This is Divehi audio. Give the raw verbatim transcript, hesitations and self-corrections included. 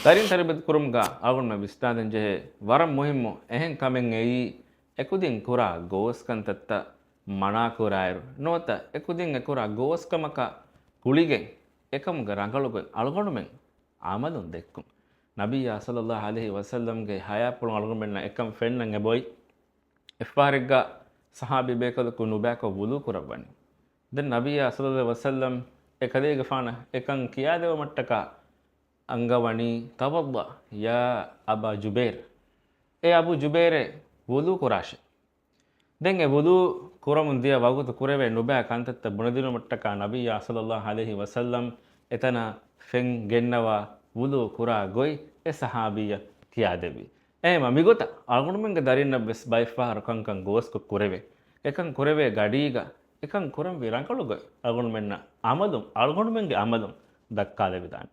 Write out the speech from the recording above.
ދަރިން ތަރުބިޔަތު ކުރުމުގަ އަޅުގަނޑުމެން ވިސްނާދޭން ޖެހޭ ވަރަށް މުހިއްމު އެހެން ކަމެއް އެއީ، އެކުދިން ކުރާ ގޯސްކަންތައްތައް މަނާކުރާއިރު، ނުވަތަ އެކުދިން އެކުރާ ގޯސްކަމަކާ ގުޅިގެން އެކަމުގެ ރަނގަޅުގޮތް އަޅުގަނޑުމެން ޢަމަލުން ދެއްކުން. ނަބިއްޔާ ޞައްލައްލާހު ޢަލައިހި ވަސައްލަމްގެ ޙަޔާތްޕުޅުން އަޅުގަނޑުމެންނަށް އެކަން ފެންނަން އެބައޮތް. އެއްފަހަރެއްގަ ޞަޙާބީ ބޭކަލަކު ނުބައިކޮށް ވުޟޫ ކުރައްވަނީ. ދެން ނަބިއްޔާ ޞައްލައްލާހު ޢަލައިހި ވަސައްލަމް އެކަލޭގެފާނަށް އެކަން ކިޔާދެވުމަށްޓަކާ އަންގަވަނީ، "ތަވައްޟަ ޔާ އަބާ ޖުބައިރް." އޭ އަބޫ ޖުބައިރޭ، ވުޟޫ ކުރާށޭ. ދެން އެ ވުޟޫ ކުރަމުން ދިޔަ ވަގުތު ކުރެވޭ ނުބައި ކަންތައްތައް ބުނެދިނުމަށްޓަކާ ނަބިއްޔާ ޞައްލައްލާހު ޢަލައިހި ވަސައްލަމް އެތަނަށް ފެން ގެންނަވާ ވުޟޫ ކުރާ ގޮތް އެ ޞަޙާބީއަށް ކިޔާދެއްވި. އެހެންވީމަ މިގޮތަށް އަޅުގަނޑުމެންގެ ދަރިންނަށްވެސް ބައެއްފަހަރު ކަންކަން ގޯސްކޮށް ކުރެވޭ. އެކަން ކުރެވޭ ގަޑީގަ އެކަން ކުރަންވީ ރަނގަޅުގޮތް އަޅުގަނޑުމެންނަށް ޢަމަލުން، އަޅުގަނޑުމެންގެ ޢަމަލުން ދައްކާލެވިދާނެ.